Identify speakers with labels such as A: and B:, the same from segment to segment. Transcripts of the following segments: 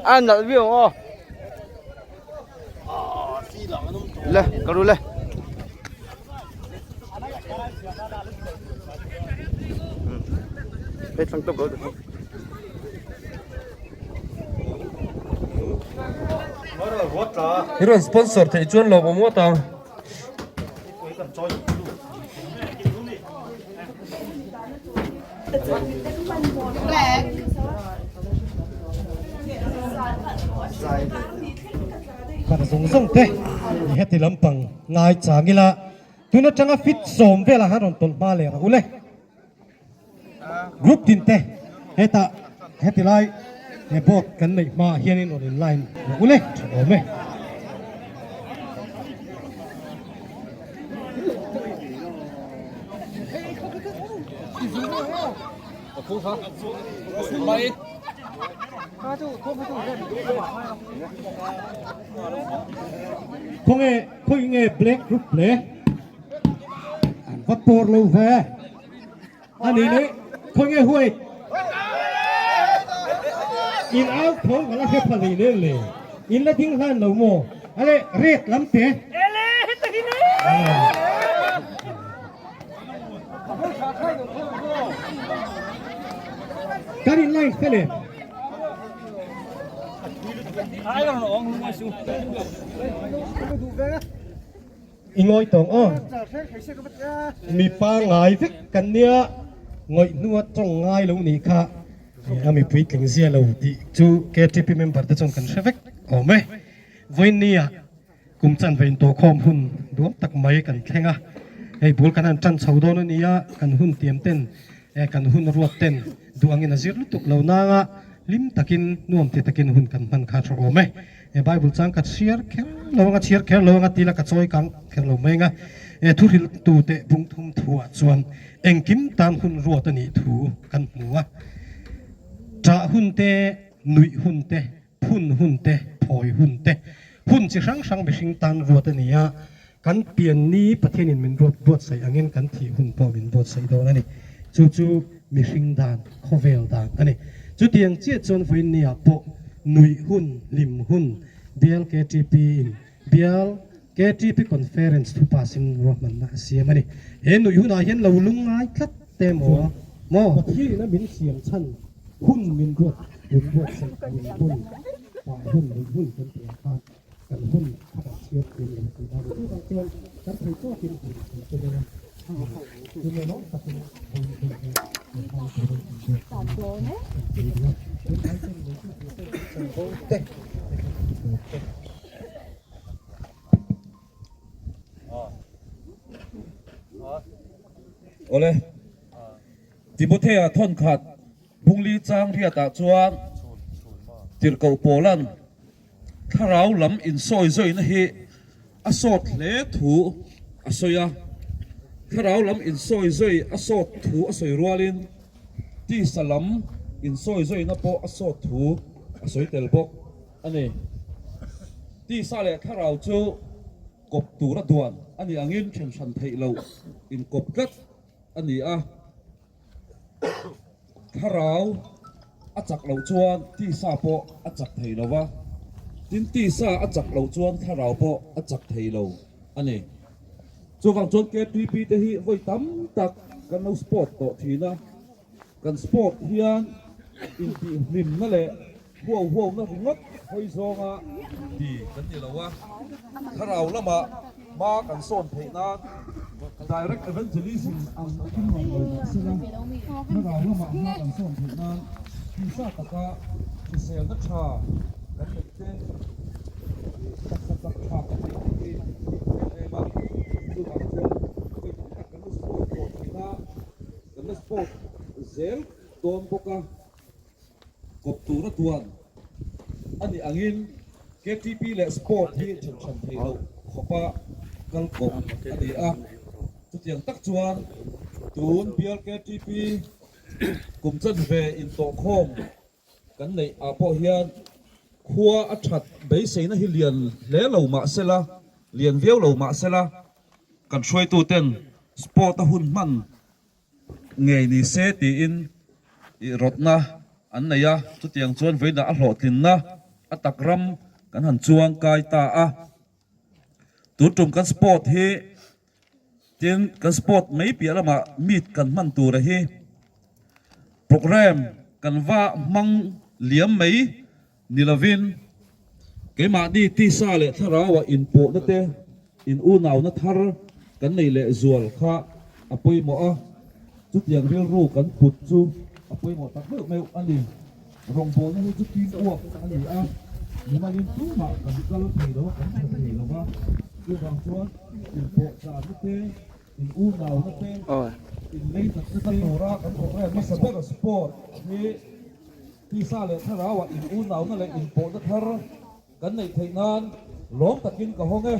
A: A nalh viau ang aw le ka ru le hei thlang tawp lo te
B: Hi rawn sponsor theih chuan lo awm ngawt ang.
C: Kar zawng zawng te i heti lampang ngai chang ila tun atanga fit sawm velah han rawn tawlh hma leh rawh u le. Group tin te hetah heti lai he board kan neih hmaah hianin rawn in line rawh u le tha awm e. Khawnge khawi nge black group le an va pawr lo ve. A ni leh khawnge huai in au tho ka la hre pha hlei lel le in la ding hlan lo maw ale red lam te kan in line fel em I ngawi tawng aw. Mi pangngai vek kan nia, ngawih hnua tawng ngai lo nih kha a mipui tling zia lo tih chu KTP member te chuan kan hre vek awm e. Vawiinnia kum chanve intawhkhawm hun duam tak mai kan thleng a, hei bul kan han tan chho dawn a nia, kan hun tiam ten kan hun ruat ten duh angin a zir lutuk lo nanga hlim takin nuam ti takin hun kan hman kha tha awm e. He Bible chang ka chhiar kher lo anga chhiar kher lo anga tila ka chawi kang kher lo mai anga he thu hrilh tu teh bung thum thu ah chuan engkim tan hun ruat a nih thu kan hmu a. Ṭah hun te, nuih hun te, phun hun te, phawi hun te, hun chi hrang hrang mihring tan ruat a ni a. Kan pian ni Pathianin min ruat buatsaih angin kan thih hun pawh min buatsaih dawn a ni. Chu chu mihring dan, khawvel dan a ni. Chutiang chiah chuan vawiinniah pawh nuih hun, hlim hun, Bial KTP in Bial KTP Conference thu pass in ruahmanna a siam a ni. He nuih hunah hian lo lungngai tlat te maw? Maw? Pathianin a min siam chhan hun min ruat, min buatsaih min hun, pah hun, nuih hun kan tih ang khan, Kan hun a kan chhiar thin lo tih dan chu vang chuan kan thei tawkin hun kan tum anga, tunge lawm takin hun hun hi kan hmang turin kan biak tur a kan ti duh a. Tunlai chuan lehkha tih te chanvo te lehkha tih tur te.
B: Awle, Timothea thawnkhat Bungli chang riatah chuan tirhkoh Paula'n Thlarau lam insawi zawina hi a sawt hle thu a sawi a, thlarau lam insawi zawi a sawt thu a sawi rualin tisa lam insawi zawina pawh a sawt thu a sawi tel bawk a ni. Tisa leh thlarau chu kawp tura duan a nih angin then hran theih loh inkawp tlat a ni a. Thlarau a chak loh chuan tisa pawh a chak thei lo va, Tin, tisa a chak loh chuan thlarau pawh a chak thei lo a ni. Chuvang chuan KTP te hi vawi tam tak kan lo sport tawh thin a, kan sport hian intihhlimna leh huau huauna ringawt hawi zawnga ti kan ni lo a, thlarau lamah hma kan sawn theih nan direct evangelism ang a kim rang lo mah sela, thlarau lamah hma kan sawn theih nan tisa taka hriselna tha kan neih te, taksa chak tha kan neih te hi a pawimawh em em a, chuvang chuan vawi tam tak kan la sport tawh thin a, kan la sport zel dawn bawk a. Kawp tura duan a nih angin KTP leh Sport hi then hran theih loh khawpa kal kawp a ni a. Chutiang tak chuan tun bial KTP kum chanve intawhkhawm kan neih ah pawh hian khua a that beiseina hi lian hle lo mah sela, lian viau lo mah sela kan hruaituten Sport a hun hman ngei ni se tiin ih rawtna an nei a, chutiang chuan vawiinah a hlawhtlinna a tak ram kan han chuang kai ta a. Tun tum kan sport hi tin kan sport mai piah lamah meet kan hman tura hi programme kan va hmang liam mai Ni lovin, keimahni tisa leh thlarauah inpawhna te, in unauna thar kan nei leh zual kha a pawimawh a, chutiang rilru kan put chu a pawimawh tak meuh meuh a ni. Rawngbawlna hi chu team work a ni a, mimalin tumah kan kal thei lo a, kan tha thei lo va, chuvang chuan inpawh channa te, in unauna te, in leihnatna te tura kan programme hmasa ber sport hi Tisa leh thlarauah in unauna leh inpawhna thar kan neih theih nan lawm takin ka hawng e.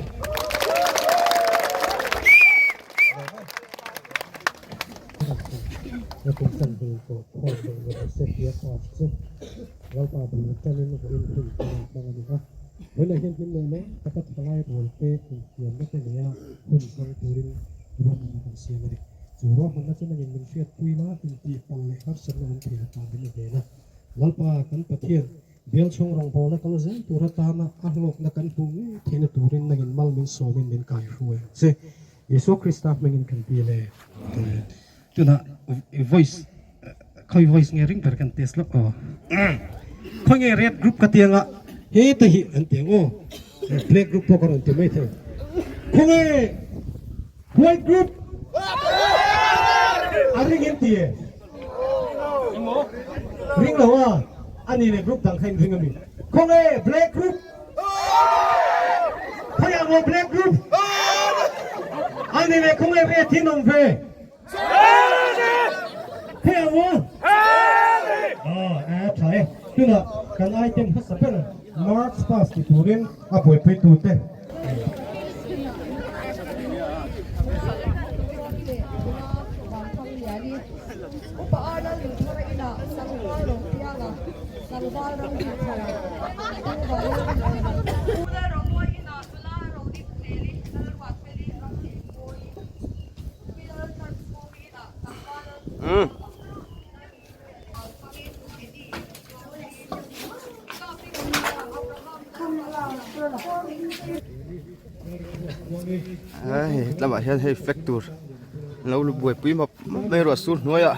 C: Chu ruahmanna chu nangin min hriatpui la, intihpalh leh harsatna awm thei lakah min ven a. Lalpa kan Pathian, bial chhung rawngbawlna kal zel tur atana a hlawkna kan hmuh ngei theihna turin nangin mal min sawmin min kaihruai ang che. Isua Krista hmingin kan ti le. Amen. Tunah voice khawi voice nge ring ber kan test lawk aw. Khawi nge red group ka tianga heta hi an ti ang aw. Black group pawh ka rawn ti mai thei. Khawnge white group a ring in ti e. Ring lo a ani leh group dang kha in ring ami. Khawnge black group khawi ang aw black group ani leh khawnge red hi an awm ve. Khawi ang aw. A tha e. Tunah kan item hmasa ber March pass ti turin a buaipui tute.
A: Hei lamah hian hei flag tur lo lu buaipui map map mai ruah sur hnuaiah.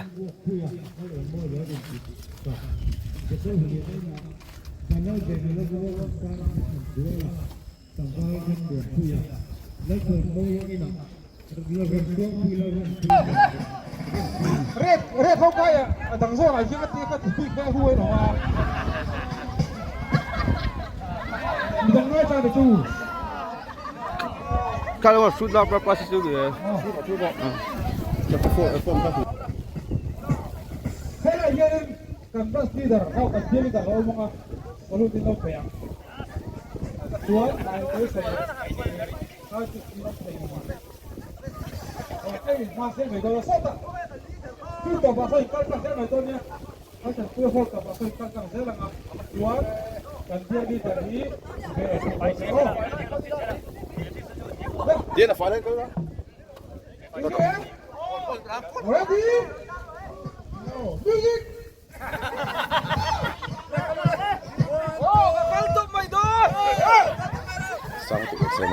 A: Zoom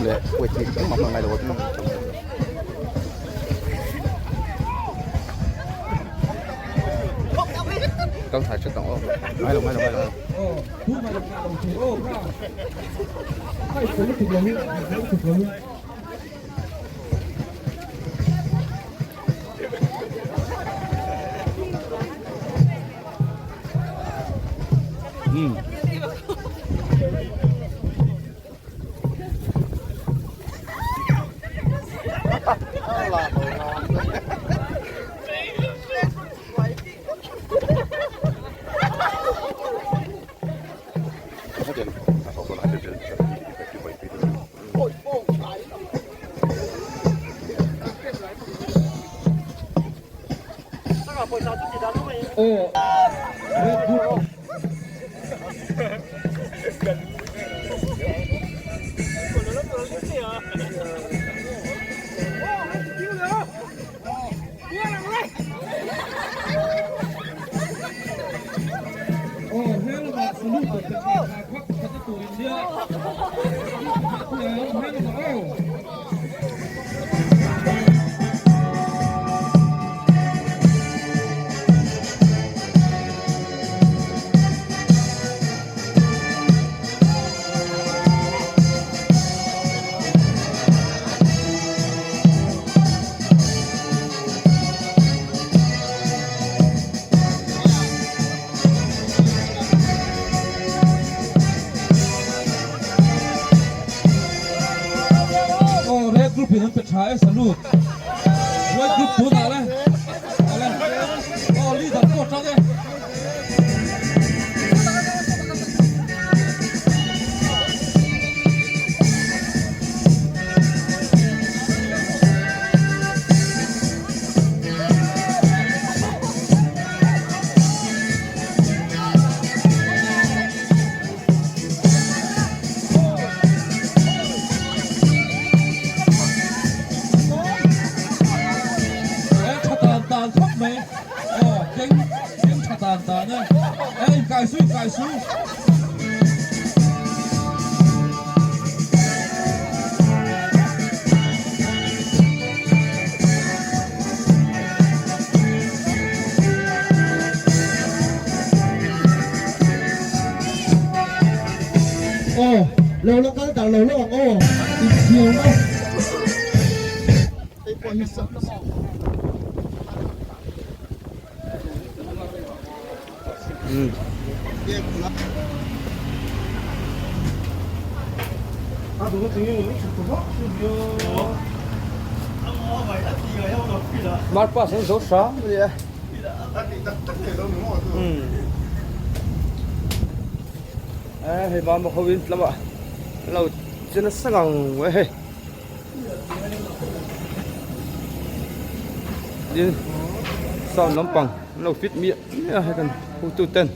A: leh wait hi engmah hman ngailo a. Kal thai thet ang aw. Ngailo ngailo ngailo.
B: Aw red group in an pe tha e salute white group tunah le awle aw leader pawh tang e. E tha tan tan khawp mai aw keng keng tha tan tan e e inkai su inkai su.
C: Aw, lo la kal tak lo lo ang aw, inchhir na.
A: Mark pass an zo hram a ni e. E hei mama ho in tlama lo che nasa ngang mai hei. Tin sound lampang an lo fit miah miah a hei kan hotu ten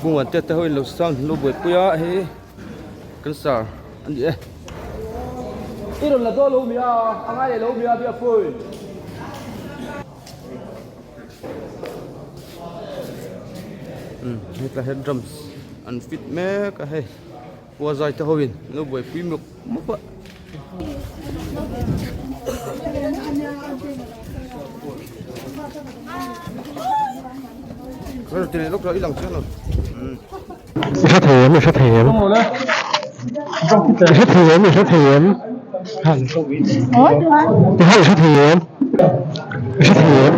A: bunga te te ho in lo sound an lo buaipui a hei kan sar a ni e. I rawn la dawn lo mi a a ngai leh lo mi a biakpui. Hetlai hian drums an fit mek a hei. Khua zai te ho in an lo buaipui mawp mawp a.
C: I hre thei em i hre thei em i hre thei em i hre thei em i hre thei em i hre thei em.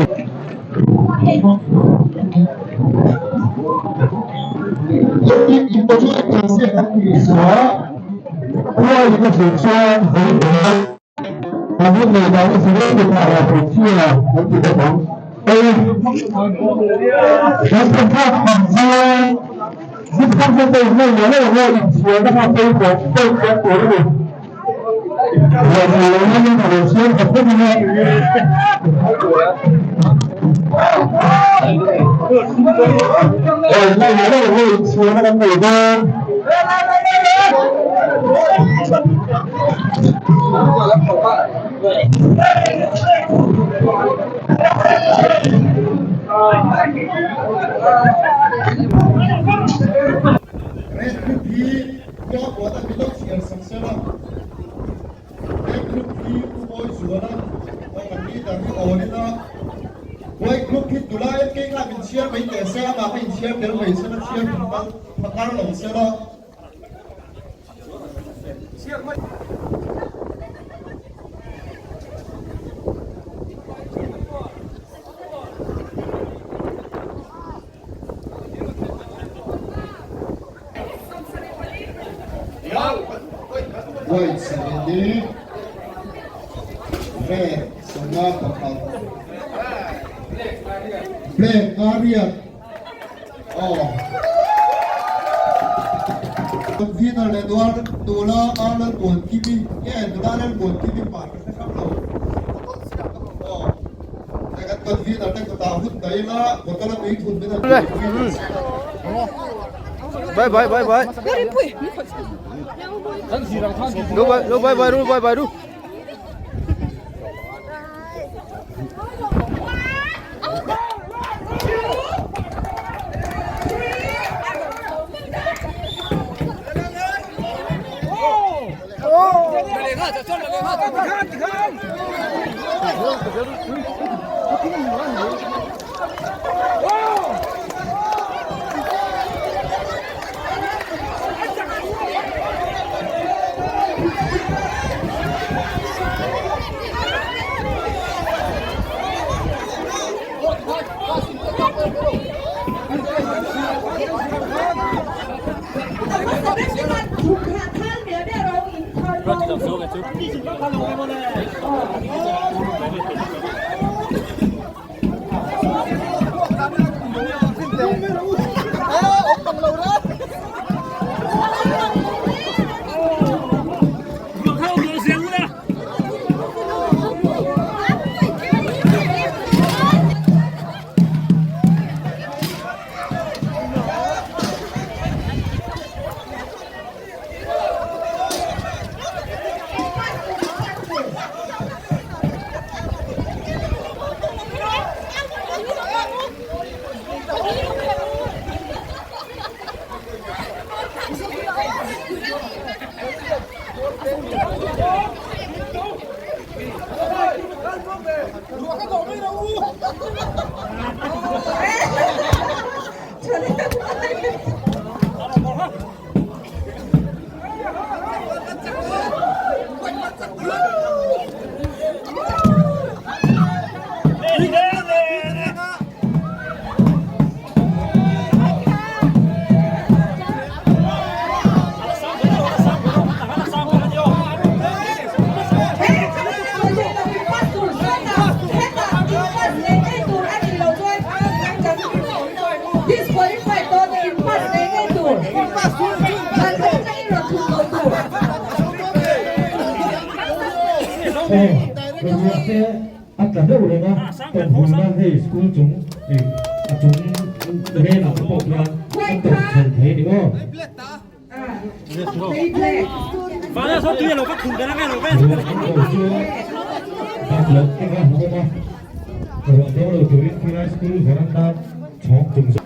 D: Red group hi khua kuat a milo chhiar sak sela, Red group hi Pu Mawizuala aw kan leader hi awl ila, White group hi tula MK kha min chhiar mai teh se, amah kha inchhiar tel mai sela, chhiar phakar lo sela. White sarili, Red 51, Black 8, aw. Convener leh nula Lalmuankimi nge nula Lalmuankimi pa ka hre hrang lo. Aw. Kan convener te kutah hun dah ila bottle a tui thun min han buaipui teh se.
A: Bye bye bye bye. Lo bye lo bye bye ru bye bye ru.
E: A tla deuh reng a, tawmhulna hei school chung ih a chung rel ah te pawh khian a tawm chhan thei a ni aw. Ruah an ko chu bak loh te kha a awm a, ruah do lo turin khilai school veranda chhawng chung zawk.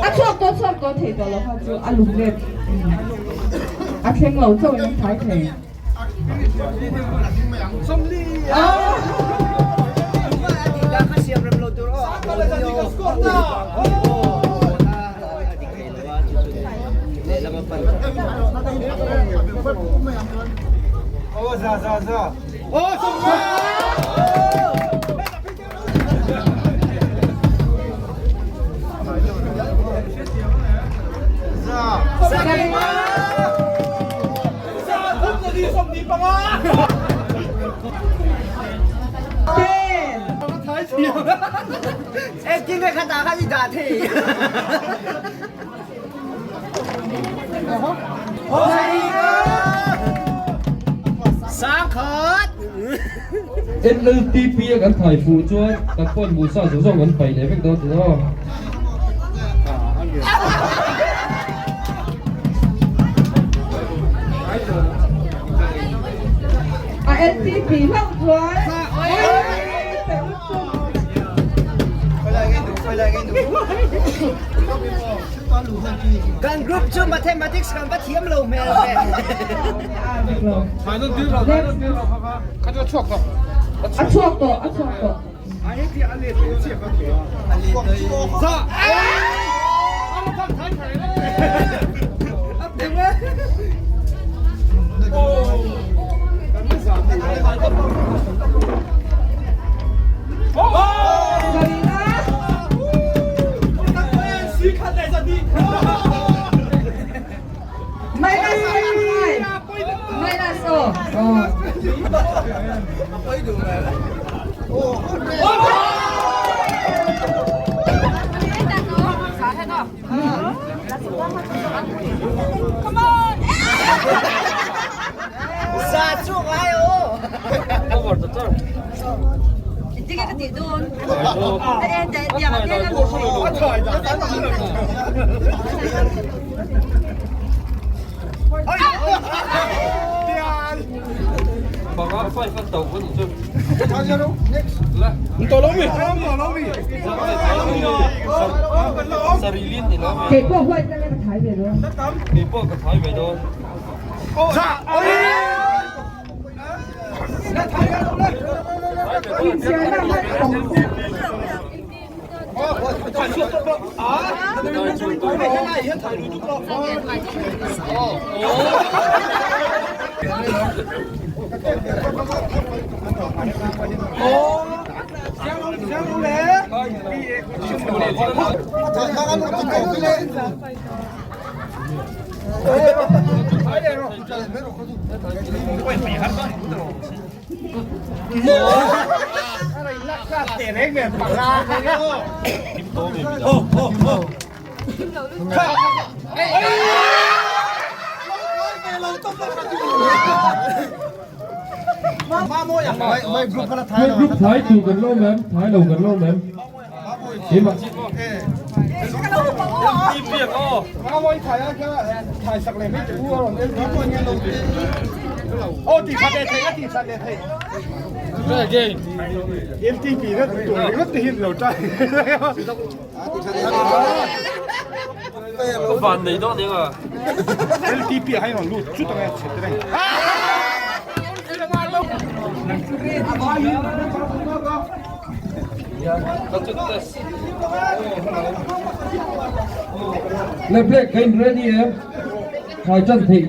F: A chhuak tawh chhuak tawh thei tawh lo kha chu a lung let a thleng lo chauh in an thai thei.
E: NLTP a kan thai fuh chuan kan pawn Musa zawng zawng an paih leh vek dawn tih aw.
F: A LTP hlauh chuan
G: Kan group chu mathematics kan va thiam lo hmel ve.
F: A chhuak tawh, a chhuak tawh. Minus aw.
G: Za chu ngai aw.
F: Kei pawh huai tlang in ka thai ve dawn.
A: Kei pawh ka thai ve dawn.
E: Group thai tu kan lo mem, thai lo kan lo mem. Keimah.
A: Ka van nei dawn eng a.
H: LTP ah hian rawn lut chut ang e chhe te reng.
E: Le black ka in ready em khai tan theih.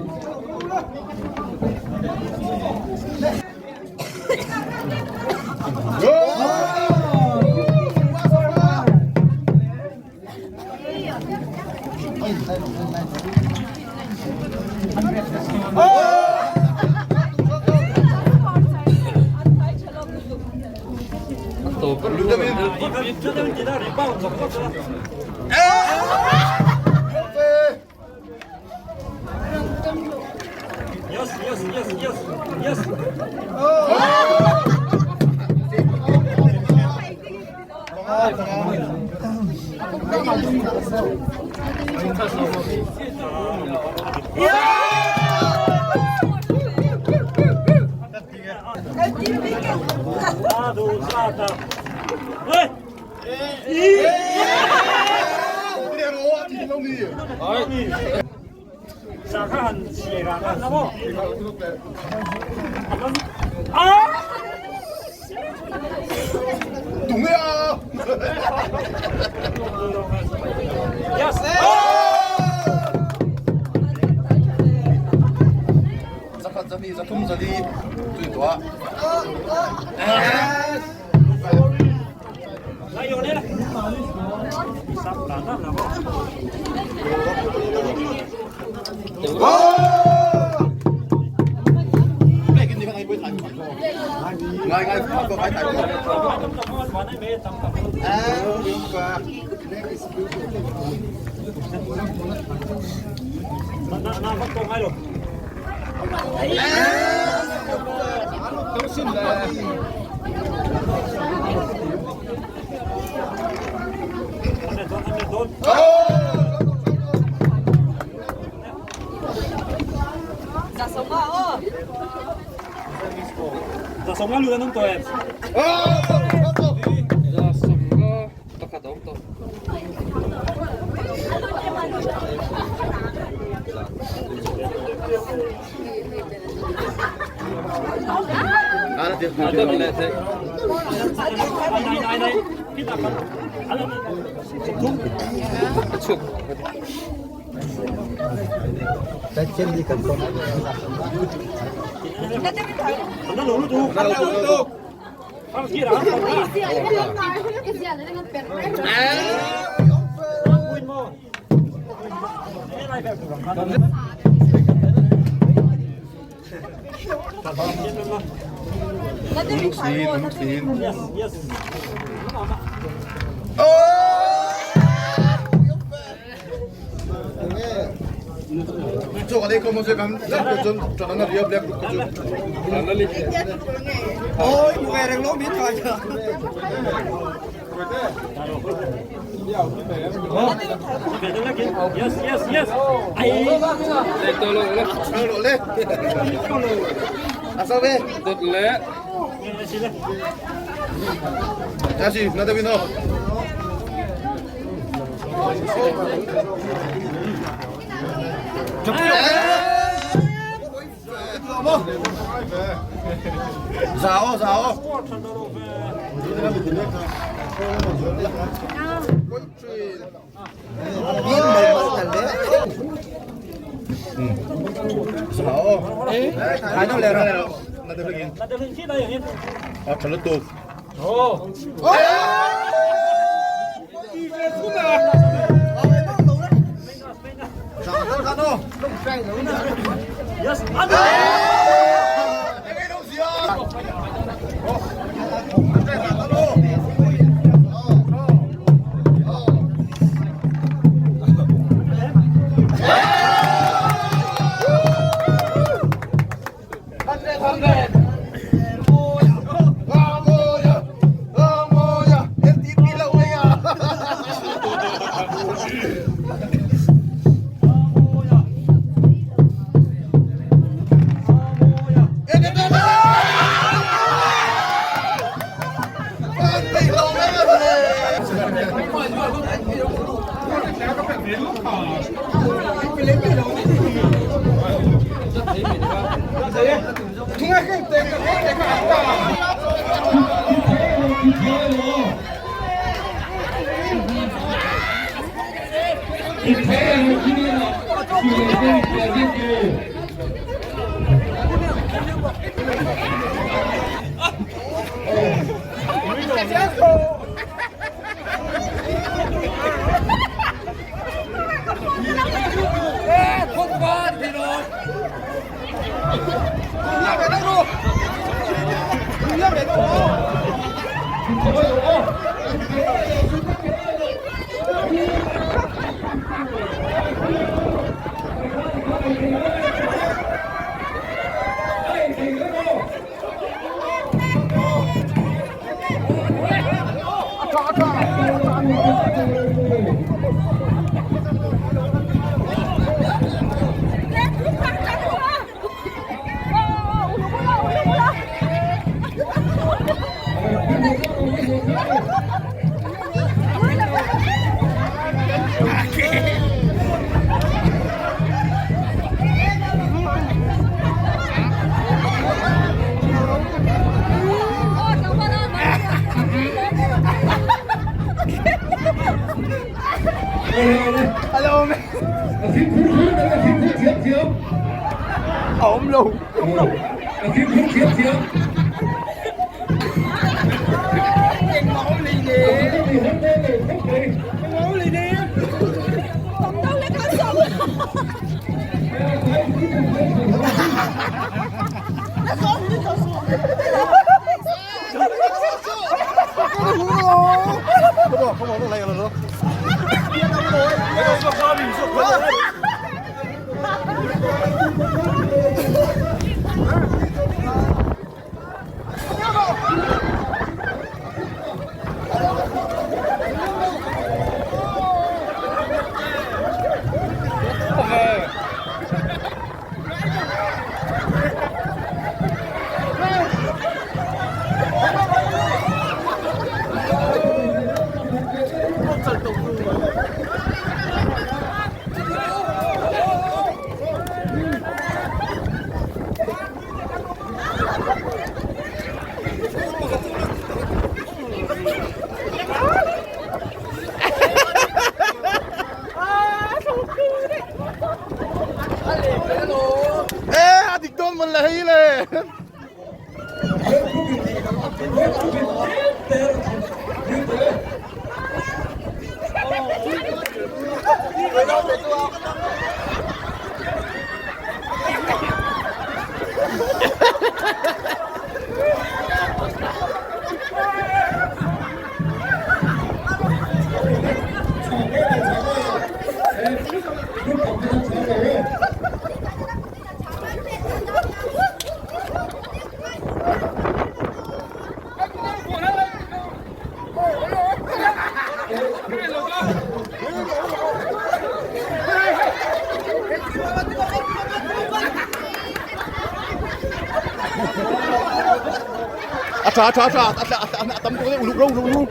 D: A tha tha tha a a tam tuk uluk ro uluk ro.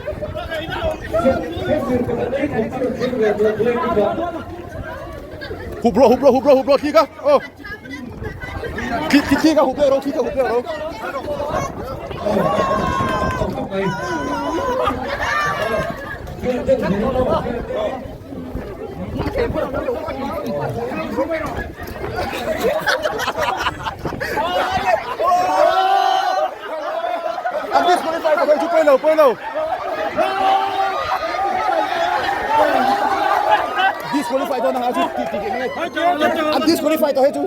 D: Hup ro hup ro hup ro hup ro thi ka. Oh. Thi thi thi ka hup le ro thi ka hup le ro. An disqualify ka chu poi lo poi lo. Disqualify to na ha chu ti ti ke ngai. An disqualify to he chu.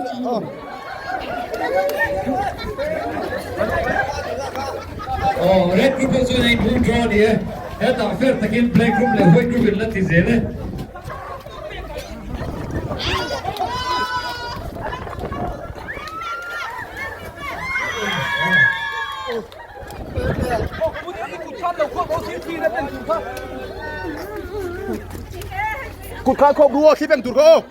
E: Oh, red group chu nei blue draw ni e. Hetah fair takin black group leh white group in la ti zel e.
D: Kut kha khop ruo khi beng tur ko.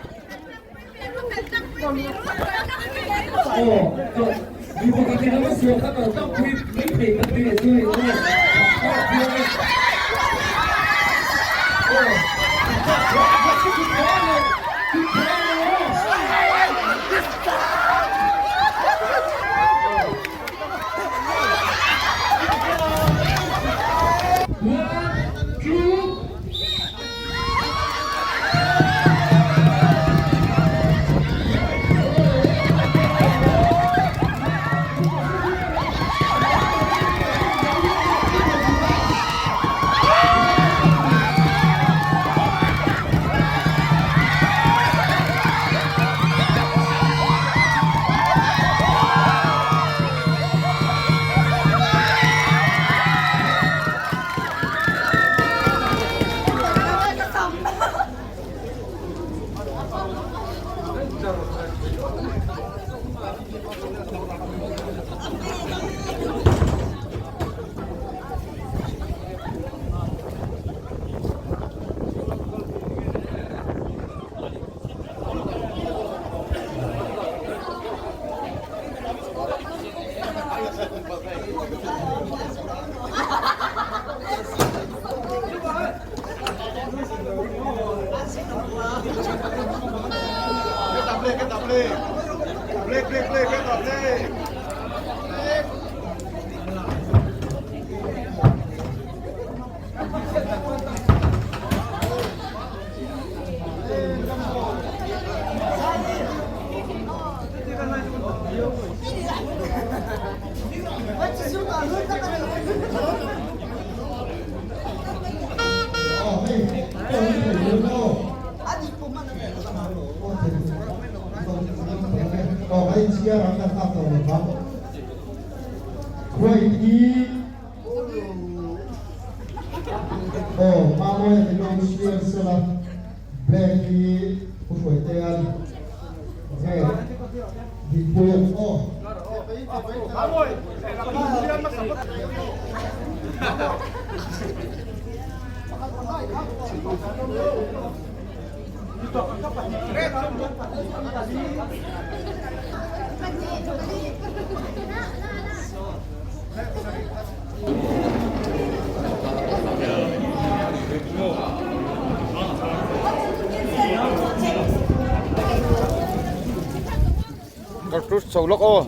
A: Cartouche chho lawk aw.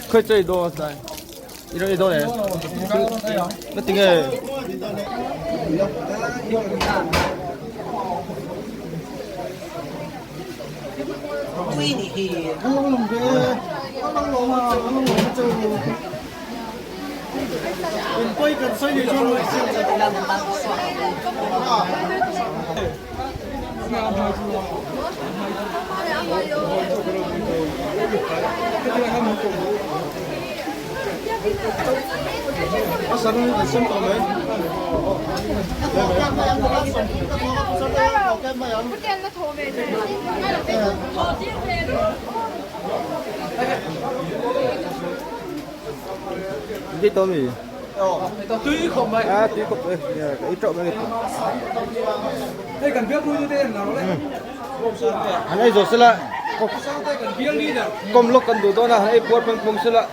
A: Khơi chơi đồ sai. Đi đâu đi đâu này? Nó tính nghề. Đi tôi mì. À, tùy cục đây, cái trộn cái.
H: Đây cần biết nuôi như thế nào đấy.
A: Hắn ấy rồi là com lốc cần đủ to là hắn ấy buat peng peng sila.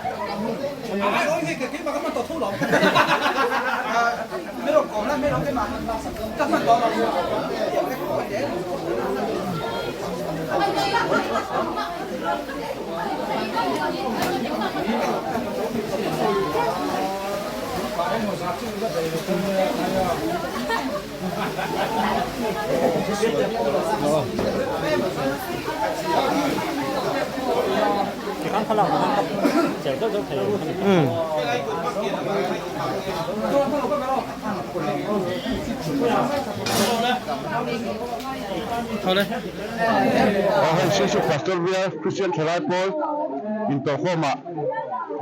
A: Thôi đấy.
I: Hei Sisuk Pastor Bial Christian Thalai Pawl intawhkhawmah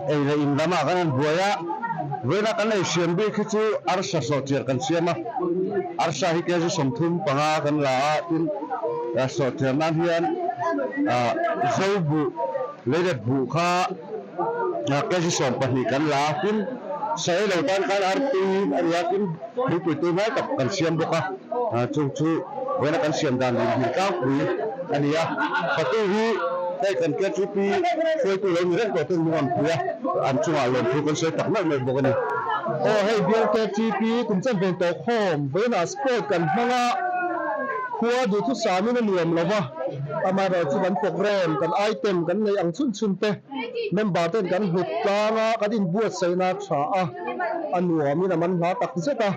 I: ei leh in lamah kan han buai a, vawiina kan ei siam bik hi chu arsa sawhchiar kan siam a, arsa hi kg 35 kan la a, tin sawhchiar nan hian zo buh leilet buh kha kg 12 kan la a, tin saei lo tan khan artui a ni a, tin thingpui tui hmai tak kan siam bawk a, chung chu vawiina kan siam dan leh hming tlangpui a ni a, fatu hi hei kan KTP hruaitu lo ni reng tawh ten min rawn pui a, an chungah lawmthu kan sawi tak meuh meuh bawk a ni.
D: Aw hei bial KTP kum chen ven tawh khawm vawiinah sport kan hmang a, khua duhthusamin a nuam lo va, amaherawhchu kan programme kan item kan neih ang chhun chhun te member ten kan hlut tlang a, kan inbuatsaihna a tha a. A nuamin a man hla tak zet a,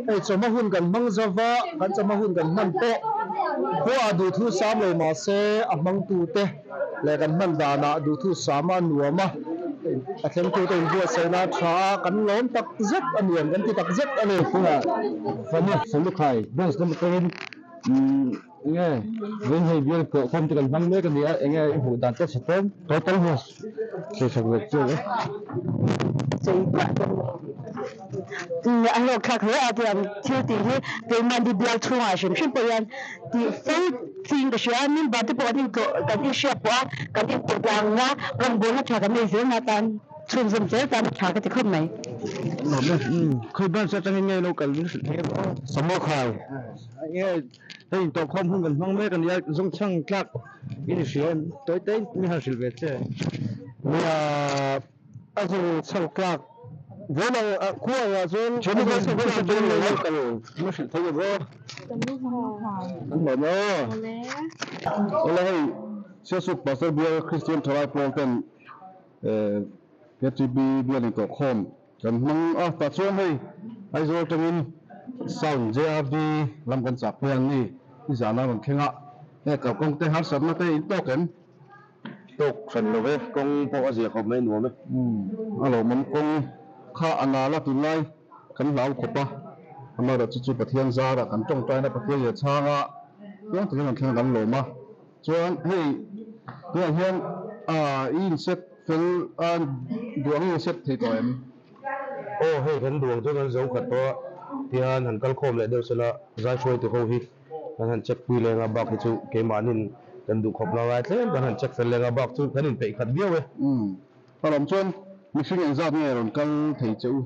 D: hei chawhma hun kan hmang zova, kan chawhma hun kan hman pawh khuaah duhthu sam lo mahse a hmangtute leh kan hman danah duhthu sama a nuam a, a thlengtute inbuatsaihna a tha a, kan lawm tak zet a nuam kan ti tak zet a ni.
I: Tunah Fanu Salukhai branch lam atangin Enge veng hei bial pawh khawm te kan hmang mek a ni a, enge i hmuh dan te chhe tlawm total house sawi sak ve chu e.
J: A hlawk thlak hle a tiang thil tih hi keimahni bial chhungah hrim hrim pawh hian tih fo ching ka hria a, member te pawh kan intlawh kan inhriat pawh a kan intlawh tlang a rawngbawlna tha kan nei zel na tan chhunzawm zel tan a tha ka ti khawp mai.
I: Nuam e, khawi branch atangin nge lo kal min hrilh thei em aw? Samuakhai. Enge Hei intawhkhawm hun kan hmang mek a nia, zawngchhang tlak i ni hria em? Tawi te in han hrilh ve che.
D: Nia, a zawngchhang tlak
I: Vawiin ang ah khua ang ah chuan Thiannu kha sawi hmasa dawn lo a ka lo la hrilh thei lo aw. An hlawm aw. Awle hei Sialsuk Pastor Bial Kristian Thalai Pawl ten KTP bial intawhkhawm kan hmang a tah chuan hei Aizawl atangin Sound JRD lam kan chak phei ang ni i zana rawn thleng a hei kalkawng te harsatna te in tawk em?
K: Tawk hran lo ve, kawng pawh a zia khawp mai nuam e.
I: Umm a lawmawm kawng kha a nal a tunlai kan hlau khawp a, amaherawh chu chu Pathian zarah kan tawngtaina Pathian leh chhanga tluang takin kan thleng kan lawm a, chuan hei tunah hian ah i inset fel a duang i inset thei tawh em?
K: Aw hei kan duang chu kan zo khat tawh a, tihian han kal khawm leh deuh sela zai hruaitu ho hi. Kan han check pui leng a, bak hi chu keimahnin kan duh khawp lo lai tlem kan han check fel leng a, bak chu kan inpeih khat viau e.
I: Umm, a lawm chuan mihring engzat nge rawn kal thei che u?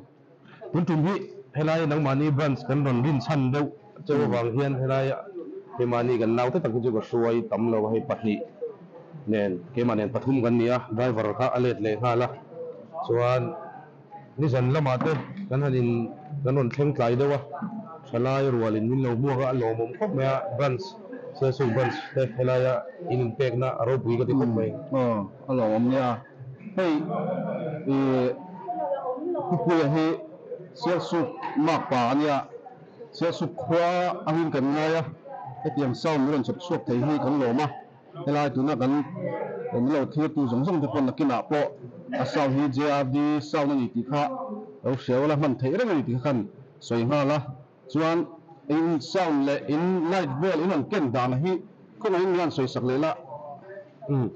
K: Tun tum hi helai nangmahni branch kan rawn rin chhan deuh cheu avang hian helai keimahni kan naute tak hi chu ka hruai tam lo a, hei pahnih nen keimah nen pathum kan ni a, driver kha a let leh nghal a, chuan. Nizan lamah te kan han in kan rawn thleng tlai deuh a, thalai rualin min lo hmuak a, a lawmawm khawp mai a, branch Sialsuk branch te helaia in inpekna a ropui ka ti khawp mai.
I: Aw a lawmawm nia, hei ih Pupuia hi Sialsuk makpa a nia, Sialsuk khua angin kan ngai a, hetiang sound min rawn chhawp chhuak thei hi kan lawm a. Helai tuna kan min lo thirtu zawng zawng te pawh nakinah pawh a sound hi JRD sound a ni tih kha lo hria ula hman theih reng a ni tih kha khan sawi nghal a. Chuan in sound leh in light vel in rawn ken dan hi khawngaihin min rawn sawi sak leh la.
K: Umm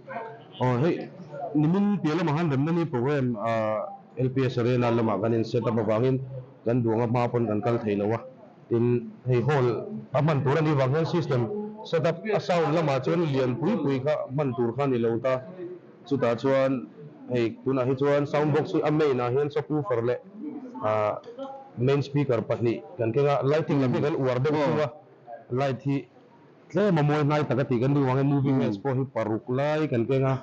K: aw hei nimin piah lamah khan remna ni program ah LPS Arena lamah kan in set up avangin kan duang a hma pawn kan kal thei lo a. Tin, hei hall a hman tur a nih vang hian system set up a sound lamah chuan lian pui pui kha hman tur kha a ni lo ta. Chutah chuan hei tunah hi chuan sound box hi a main ah hian subwoofer leh ah main speaker pahnih kan keng a, lighting lam hi kan uar deuh thung a, light hi tlem a mawi hnai tak a tih kan duh vang hian moving heads pawh hi paruk lai kan keng a,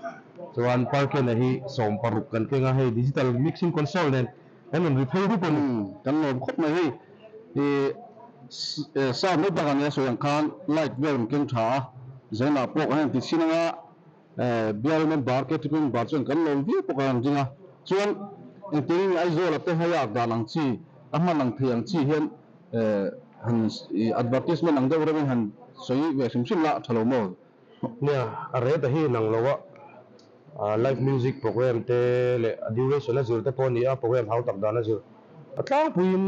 K: chuan parkena hi 16 kan keng a, hei digital mixing console nen Kan rawn ri phei rup a ni.
I: Kan lawm khawp mai hei. Ih sound mai bakah nia sawi ang khan light vel an keng tha a, zainah pawh kan han ti chhin anga bial member KTP member chuan kan lawm viau pawh kan han ring a. Chuan engtin Aizawl a te haiak dan ang chi a hman ang thei ang chi hian han advertisement ang deuh reuhin han sawi ve hrim hrim la a tha lo maw?
K: Nia, a reta hi nang lo a, live music program te leh a duration a zir te pawh a ni a, program hau tak dan a zir. A tlangpuiin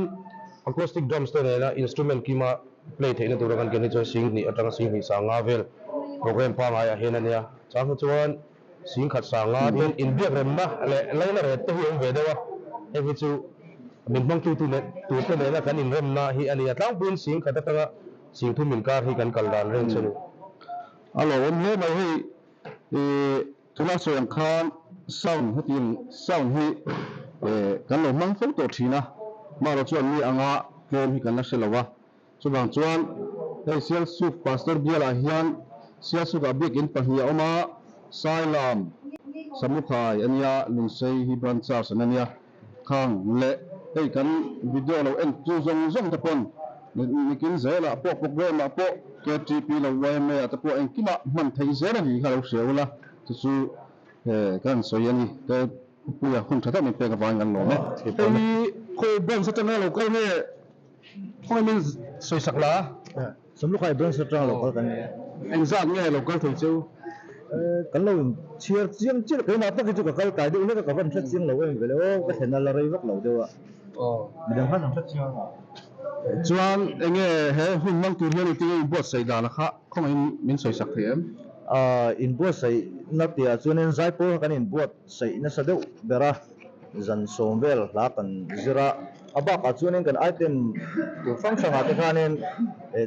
K: acoustic drums te nena instrument kima play theihna tura kan ken hi chuan sing hnih atanga sing hnih sanga vel program pangngai ah hian a nia. Chang hi chuan sing khat sanga ten inbiak remna leh laina ret te hi a awm ve deuh a, heng hi chu min hmangtu tu leh turte nena kan inremna hi a ni a. Tlangpuiin sing khat atanga Singthum inkar hi kan kal dan reng che ni.
I: A lo awm hle mai hei ih tuna sawi ang khan sound hetiang sound hi eh kan lo hmang fo tawh thin a, mahlo chuan mi anga tlawm hi kan la hre lo a, chuvang chuan hei Sialsuk Pastor bialah hian Sialsukah biakinn pahnih a awm a, Sailam Samukhai a nia, Lungsei hi Branch Church an ania. Khang leh hei kan video lo en tu zawng zawng te pawn nikin zelah pawh program ah pawh KTP lo yma ah te pawh engkimah hman theih zel a ni kha lo hria ula chu chu ka han sawi a ni te puia hun tha tak min pek avangin kan lawm e.
K: Hei hi khawi branch atanga lo kal nge khawi min sawi sak la?
L: Samlukhai branch atanga lo kal kan ni e.
I: Engzat nge lo kal thei cheu?
L: Kan lo in chhiar chiang chiah keimah tak hi chu ka kal kai deuh hlek a ka van hre chiang lo em vele aw ka thlen a la rei vak lo deuh a midang khan an hre chiang a.
I: Chuan enge he hun hmang tur hian engtin nge inbuatsaih dan a kha khawngaihin min sawi sak thei em?
L: Inbuatsaih na tihah chuanin Zaipawl kha kan inbuatsaih nasa deuh ber a. Zan sawm vel hla kan zir a, a bakah chuanin kan item tur hrang hrangah te khanin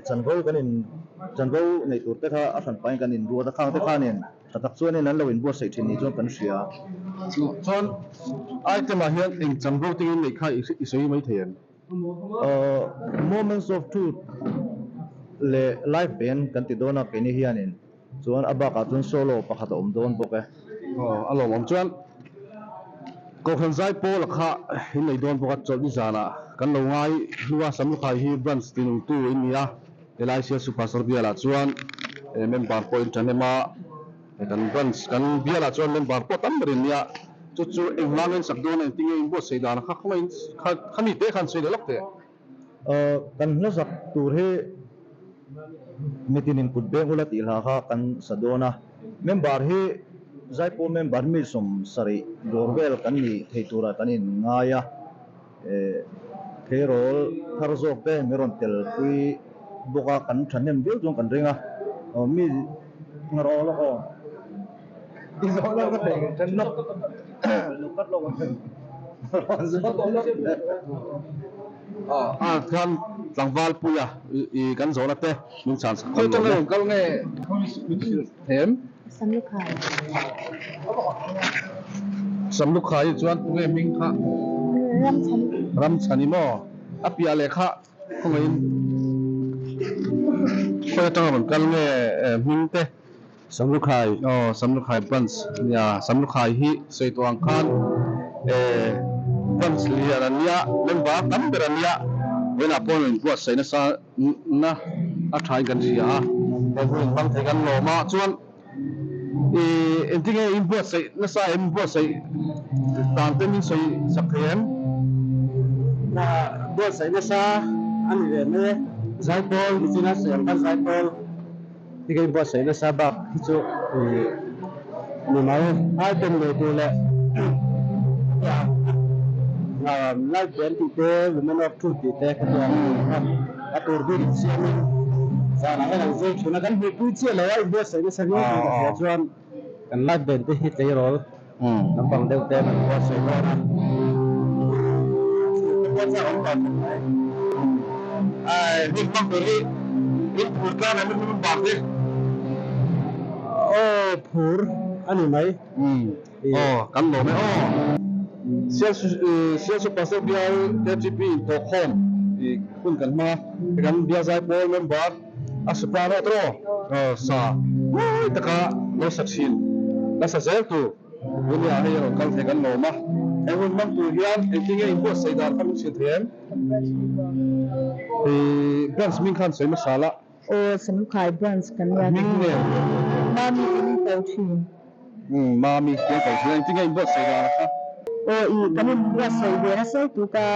L: chanvo kan in chanvo nei tur te kha a hran pahin kan inruat a, khang te khanin tha tak chuanin an lo inbuatsaih thin ni chuan kan hria.
I: Chuan item ah hian eng chanvo te nge neih kha i sawi mai thei em?
L: Moments of Truth leh Live Band kan ti dawn a keini hianin Chuan a bakah chuan solo pakhat a awm dawn bawk e.
I: Aw, a lawmawm chuan.
K: Kohhran Zaipawl kha in nei dawn bawk a, chawlhni zanah kan lo ngai hnu a, Samlukhai hi branch tinungtu in ni a, helai Sialsuk Pastor bialah chuan member pawh in ṭahnem a, kan branch kan bialah chuan member pawh tam ber in nia, chu chu engvangin sak dawn a engtinge in buatsaih dan kha khawngaih in kha mi te khan sawi leh lawk teh.
L: Kan hlazak tur hi mitin in kut beng ula tih hla kha kan sa dawn a, member hi Zaipawl member mi 70 dawr vel kan ni thei turah kan in ngai a, tleirawl thar zawk te min rawn tel pui bawk a, kan thahnem viau chuan kan ring a, mi ngarawh lawk aw. I zawh lo ka thei then lawk lo cut lawk ang
K: A khan tlangval puia i kan zawhna te min chhan sak
B: Khawi tawng emaw kal nge them?
J: Samlukhai.
K: Samlukhai chuan tunge hming kha?
J: Ramchhani.
K: Ramchhani maw? A piah leh kha khawngaihin khawi atanga rawn kal nge hming te? Samlukhai, aw Samlukhai branch nia, Samlukhai hi sawi tawh ang khan eh branch lian a nia, member tam ber a nia, vawiinah pawh an inbuatsaih nasa na a thain kan hria a, he hun inhmang thei kan lawm a, chuan ih engtinge inbuatsaih nasa em inbuatsaih dan te min sawi sak thei em?
M: Buatsaih nasa a ni ve mai e, Zaipawl, nichina sawi ang khan Zaipawl. Hi ka inbuatsaih nasa bak hi chu mimal item nei tur leh live band tih te women of truth tih te ka tia a tur bik siamin zanah hian an zir thin a kan hmuhpui chiah lo a inbuatsaih nasa viau tih ka hria chuan kan live band te hi tleirawl lampang deuh te an buatsaih dawn a.
K: Hun hmang tur hi in phur tlang em in bak hi.
M: Aw phur a ni mai.
K: Aw kan lawm e aw. Sialsu Pastor Bial KGP intawhkhawm hun kan hmang a, kan Bial Zaipawl member A soprano tawh aw sa mawi taka lo sa thin la sa zel tur Dunia hei a rawn kal thei kan lawm a, he hun hmang tur hian engtin nge inbuatsaih dan kha min hrilh thei em? Ih branch hming khan sawi hmasa la.
J: Aw Samlukhai branch kan nia.
K: Hming nge?
J: Mami tin in ko thin.
K: Umm Mami tin ko thin a, engtin nge inbuatsaih dan kha?
J: Aw ih kan inbuatsaih ve nasa lutuk a,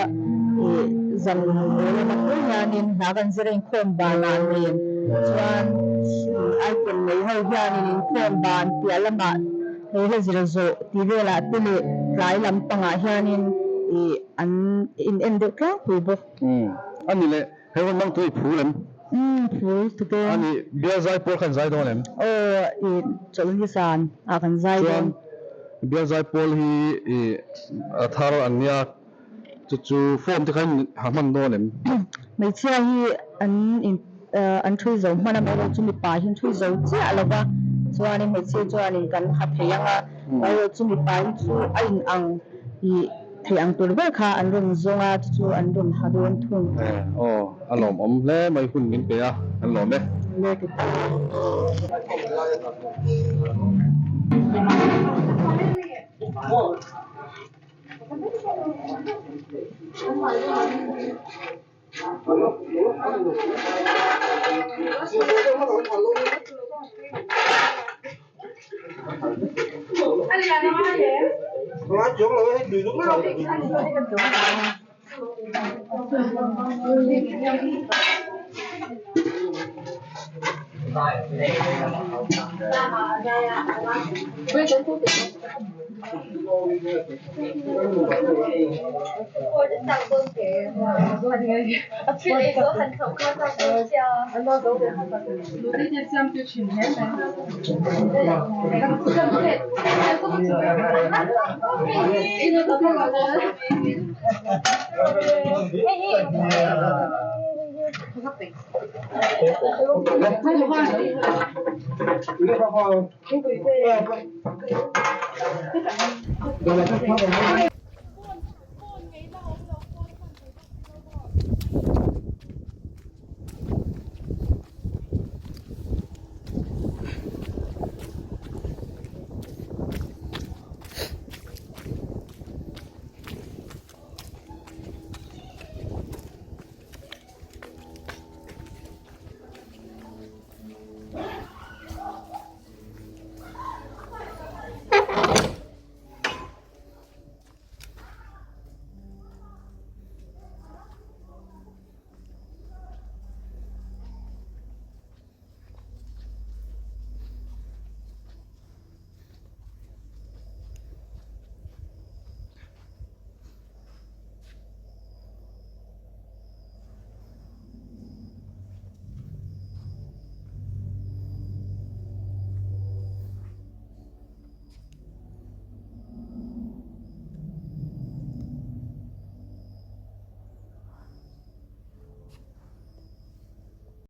J: ih zan awl lam ah pawh hianin hna kan zir a inkhawm banah nen chuan ih item nei ho hianin inkhawm ban piah lamah hei hla zir zawh tih velah te leh tlai lampangah hianin ih an in en deuh tlangpui bawk.
K: Umm ani leh He hun hmang tu i phur em?
J: Umm phur tuk e.
K: Ani bial zai pawl khan zai dawn em?
J: Aw i chawlhni zan ah kan zai dawn.
K: Chuan bial zai pawl hi i a thar an nia chu chu form te kha in ha hman dawn em?
J: Hmeichhia hi an in an thui zo hman a mahse chu mipa hi an thui zo chiah lo va chuanin hmeichhia chuanin kan ha thei ang a mahse chu mipa hi chu a in ang i Thei ang tur ber kha an rawn zawng a, chu chu an rawn ha dawn thung.
K: Aw, a lawmawm hle mai hun min pe a, kan lawm e.